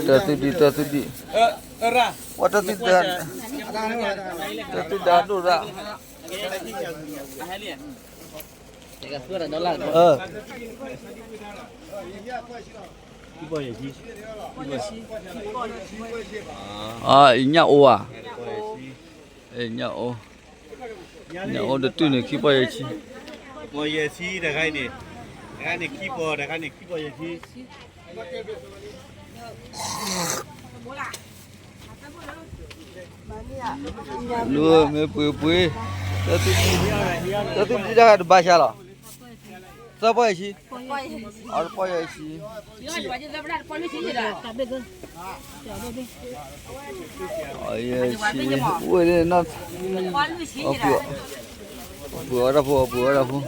တၢ်သူဒံၣ် တၢ်သူဒံၣ်, ပှၤတၢ်သူဒံၣ်, တၢ်သူဒံၣ်ဒိၣ်ဒၣ်, အံၤညၣ်အိၣ်ဧါ, အံၤညၣ်အိၣ်, ညၣ်အိၣ်တတုၢ်န့ၣ် ခံပီၢ်ယဲၢ်ဆံ, ပီၢ်ယဲၢ်ဆံတခါအံၤန့ၣ်, တခါန့ၣ်ခံပီၢ် တခါန့ၣ်ခံပီၢ်ယဲၢ်ဆံ လူမ့ၢ်ပှ့ၤပှ့ၤ, တၢ်သူဒံၣ်တၢ်တဘါဆါလီၤ, သၢပီၢ်ယဲၢ်ဆံ, အတပီၢ်ယဲၢ်ဆံ, ယဲၢ်ဆံ, ဝဲန့ၣ်, ပှ့ၤအီၣ်တၢ်ဖိ ပှ့ၤအီၣ်တၢ်ဖိ,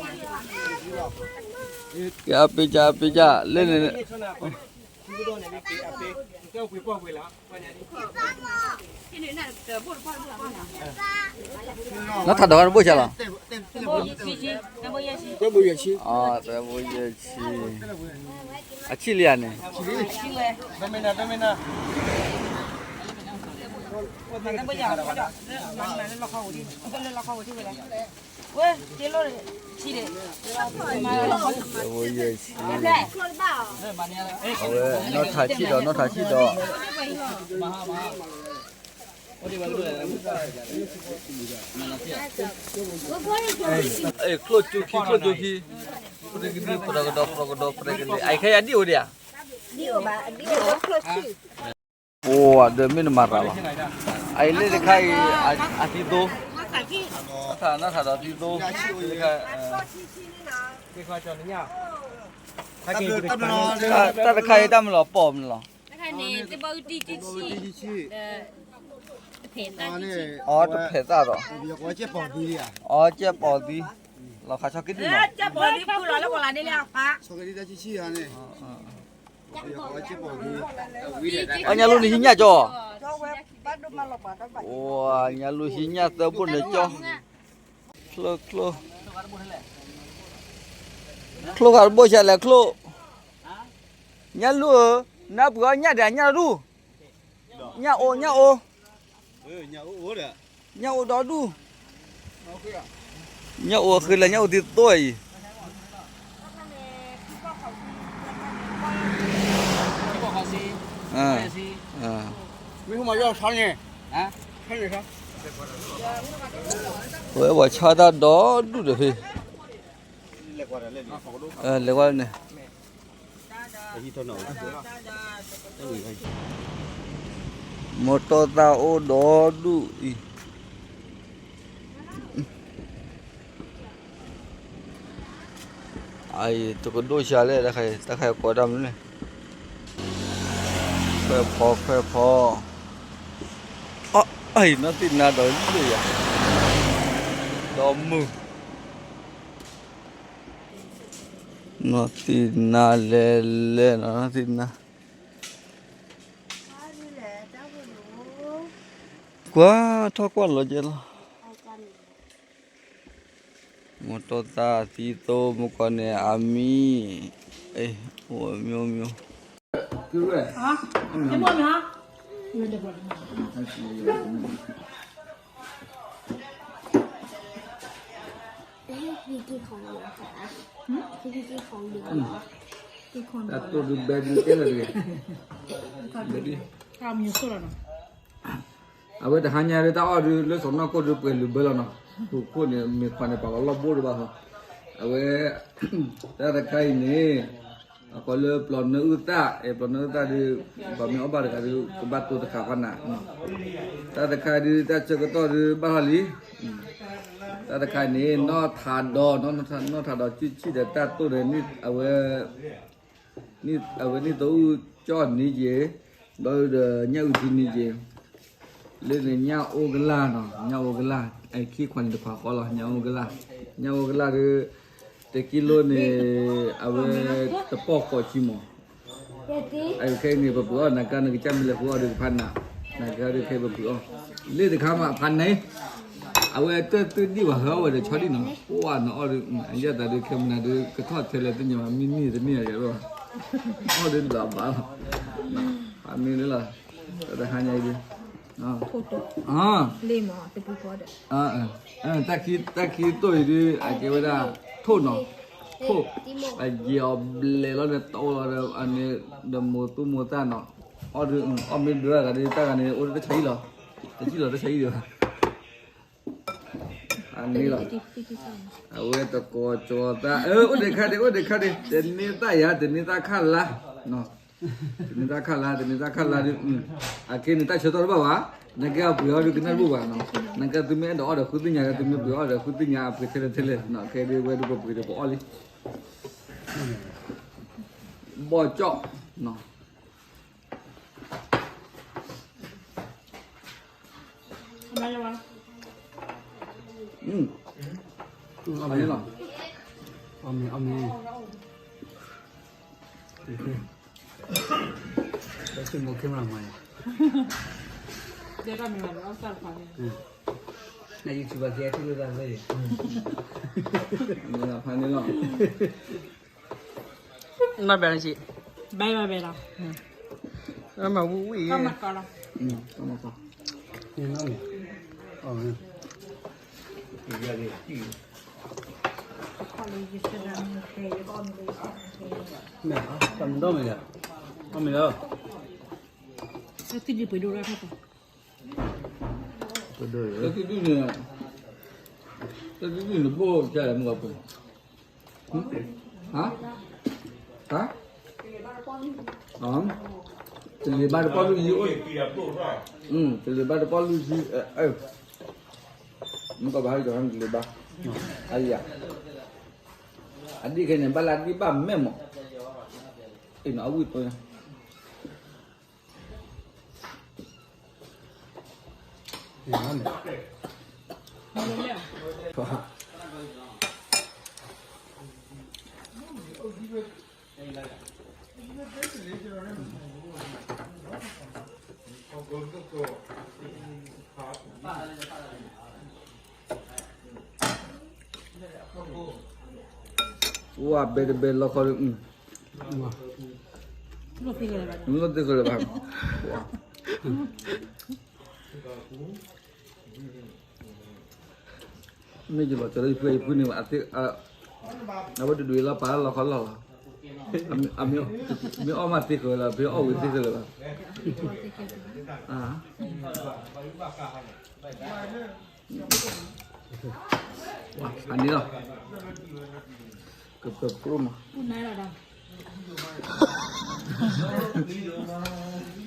ကဲအပ့ၤကၢ် အပ့ၤကၢ် လၢန့ၣ် နီၢ်ထးဒီးတဘိၣ်ဆါလီၤ, သၢဘိၣ်ယဲၢ်ဆံ, အဆံၣ်လံဧါန့ၣ်, သၢဘိၣ်ယဲၢ်ဆံ, အဝဲနီၢ်ထးဆံၣ်ဒီး နီၢ်ထးဆံၣ်ဒီး ချိၣ်ကၠူခံ ချိၣ်ကၠူခံ, ပရကဒံ ပရကဒီ ပရကဒီ ပရကဒံ အခဲယၤဒ်အိၣ်ဒံးဧါ, ပှၤဒီးမ့ၢ်နမၤရၤလီၤ, အအံၤလၢတခါအံၤ, အသံသိ, နီၢ်ထးဒီးသံသိ, တၢ်တခါအံၤတၢ်မၤလီၤပီၢ်မနုၤလီၤ, တခါန့ၣ် အီတဖဲးသၣ်ဒီး, အီကဲပီၤသံ, လီၤခးဆီက့ဒံၣ်နီၤ, အီညါလူၤန့ၣ်ဟံးညၣ်ကၠီ, ညါလူၤဟံးညၣ်သၢဘိၣ်န့ၣ်ကၠီ, ချိၣ်, ချိၣ်ဃာ်တဘိၣ်ဆါလဲၣ်ချိၣ်, ညါလူၤဧၢ, နၢ်ပှ့ၤအီၣ်ညၣ်ဒီးညၣ်ဒူၣ်, ညၣ်အိၣ် ညၣ်အိၣ်, ညၣ်အိၣ်ဒီဒူၣ်, ညၣ်အိၣ်ဃ့လၢညၣ်အိၣ်သံသိအံၤ, ဝဲပှၤဆါတၢ်ဒီဒူၣ်ဒီးဖဲ, လဲၤကွၢ်န့ၣ် မီတီသၣ်အိၣ်ဒီဒူၣ်အံၤ, အအံၤတကဒိၣ်ဆါလဲၣ်, တၢ်ခါအံၤကိးတၢ်မနုၤလဲၣ်, ခွဲးဖီခွဲးဖီ, အအံၤနီၢ်သံၣ်နါဒီးလၢယၤ, ဒီမုၢ်, နီၢ်သံၣ်နါလဲၤလဲၤနီၤ နီၢ်သံၣ်နါ, ကွၢ်ထီၣ်ကွၢ်လီၤကဲလီၤ, မီတီသၣ်သံသိ မုၢ်ကီၢ်န့ၣ် အမံၤ, အိၣ်မျိုးမျိုး, တၢ်တိၢ်ဒုးဘဲဒုးကဲလၢာ်တဂ့ၤ, အဝဲတဟါညါဒုးတၢ်အီၣ်ဒုးလၢစီၤနီၢ်ခိၣ်ဒုးပှဲၤလုာ်ဘၢလီၤနီၤ, ပူၤခိၣ်န့ၣ် မ့ၢ်ခွါန့ၣ်ပာ်လီၤလီၢ်ဘိၣ်ဒုးဘၣ်ဃီ, အဝဲ တၢ်တခါအံၤန့ၣ် အကိးလၢပျီၢ်နၢအုၣ်သၣ်, အဲ ပျီၢ်နၢအုၣ်သၣ်ဒုး ပှၤမ့ၢ်အီၣ်ဘၣ်တဂၤဒုး ကဘၣ်တိၢ်တဃာ်ဖးနး, တၢ်တခါဒုး တၢ်ဆၢကတီၢ်ဒုးဘၣ်ထီၣ်လံ, တၢ်တခါန့ၣ် နီၢ်ထးဒီး နီၢ်ထးဒီး ကၠူၣ်ဆံၣ်ဒီးတၢ်တိၢ်ဒီး အဝဲ အဝဲနံၣ်သၢအုၣ်ကၠီၣ်နံၤက့ၤ, ဒီးညၣ်အုၣ်ထံနံၤက့ၤ, လၢန့ၣ်ညၣ်အိၣ်ကလာ်နီၤ, ညၣ်အိၣ်ကလာ်, အခံခွါန့ၣ်တခွါဃီလီၤ, ညၣ်အိၣ်ကလာ်, ညၣ်အိၣ်ကလာ်ဒုး တကံလိန့ၣ် အဝဲတပီၢ်ဃိးဆံမး, အခဲအံၤန့ၣ် ပပုၢ်အီၣ် နကါနကစၢ်မ့ၢ်လဲၤဃုအီၣ်ဒုးကဖးနး, နကါဒုးခဲအံၤပပုၢ်အီၣ်, လၢတခါမးဖးနး, အဝဲတၢ်သူဒံၣ်ဝဲဟၢဝဲဒီးဆီဒံၣ်နီၤ, ပှၤနအီၣ်ဒုး အယၣ်သးဒုး ခဲမနၤဒုး ကထီၣ်ထဲလဲၣ်သ့ၣ်ညါမး မံမံတန့ၢ်အဂၤလီၤ, အီၣ်ဒုးလီၤဘၣ်လီၤ, ဖး န့ၣ်လီၤ, တဟါညါအံၤဒုး, တၢ်ခံ, တၢ်ခံတိၢ်အံၤဒုး အကဲဝဲဒၣ် ထိၣ်နီၤ, ထိၣ်, အယံာ်အီၤဘျဲးလီၤန့ၣ် တအိၣ်လီၤဒီး အန့ၣ် ဒီးမိၢ်သူမိၢ်သၣ်နီၤ, အီၣ်ဒုး အီၣ်မ့ၢ်ဘျၢဂၤဒုး တၢ်ဂၤန့ၣ် အိၣ်တဆါအံၤလီၤ, တဆါလီၤ တဆါအံၤဒုး အန့ၣ်လီၤ, အဝဲတကိးကၠီၤသး, အိၣ်ဒံးခါဒံး အိၣ်ဒံးခါဒံး တန့ၢ်သၣ်ယၤ တန့ၢ်သၣ်ခၣ်လါ, တန့ၢ်သၣ်ခၣ်လါ တန့ၢ်သၣ်ခၣ်လါဒုး, အခဲန့ၣ်တၢ်ဆၢကတီၢ်တဘၣ်ဘၣ်, နကဲအပှ့ၤအီၣ်ဒုးကနၣ်တဘူၣ်ဘၣ်နီၤ, နကဲသုမ့ၢ်အဲၣ်ဒိးအီၣ်ဒီးဃုသ့ၣ်ညါ သုမ့ၢ်ပှ့ၤအီၣ်ဒီးဃုသ့ၣ်ညါအပှ့ၤထဲလဲၣ်ထဲလဲၣ်နီၤ, ခဲဒုးဝဲဒုးပပှ့ၤဒီးပအီၣ်လံ, ဘီၣ်ကၠီၣ်နီၤ အီၣ်မ့ၤလီၤ, အီၣ်မ့ၤ အီၣ်မ့ၤ, ဘဲစ့ၢ်မိၢ်ခ့မၤမၤယၤ, န YouTube ကဲထူလိာ်သးလၢယၤ, ဖးန့ၣ်လီၤ. နဘဲနစံး, ဘဲဘဲဘဲလီၤ, မၤဝံၣ်ဝံၣ်, ကီမၤကီလီၤ, ကီမၤကီ, မ့ၢ်တမၤဒိၣ်မ့ၢ်ယၤ, အီၣ်မ့ၤလီၤ, တၢ်သံဒုးပှ့ၤဒိၣ်ဒၣ်ထီၣ်ပှၤ, တၢ်သံဒုးန့ၣ်, တၢ်သံဒုးန့ၣ်ဘိၣ်ကလဲၣ်မ့ၢ်လီၤပှ့ၤ ဟါ, ဟါ, တလံၤဘါတပီၢ်လွံၢ်ဆံ, တလံၤဘါတပီၢ်လွံၢ်ဆံ, မ့ၢ်ကဘၣ်ဟဲကီၤတလံၤဘါ, အယၤ, အဒံၣ်ခဲန့ၣ် ဘၣ်လၢအဒံၣ်ဘၣ်မဲာ်မး, အဝံၣ်ပၢ် ဝါဘဲတဘဲလီၤခီ, လီၤသ့ၣ်ဃီလၢၤဘၣ်, မ့ၢ်ယလီၤကၠီၤလၢယဖုယဖုန့ၣ်, အဝဲတဒုးလီၤပာ်လီၤခီလီၤလီၤ, မ့ၢ်အီၣ်မးသ့ဃီလီၤ ဖဲအီၣ်ဝံၤသ့ဃီလၢၤဘၣ်, အန့ၣ်လီၤ, ကပၢၤပြိၣ်မး, ပူၤနၤလီၤဒီး,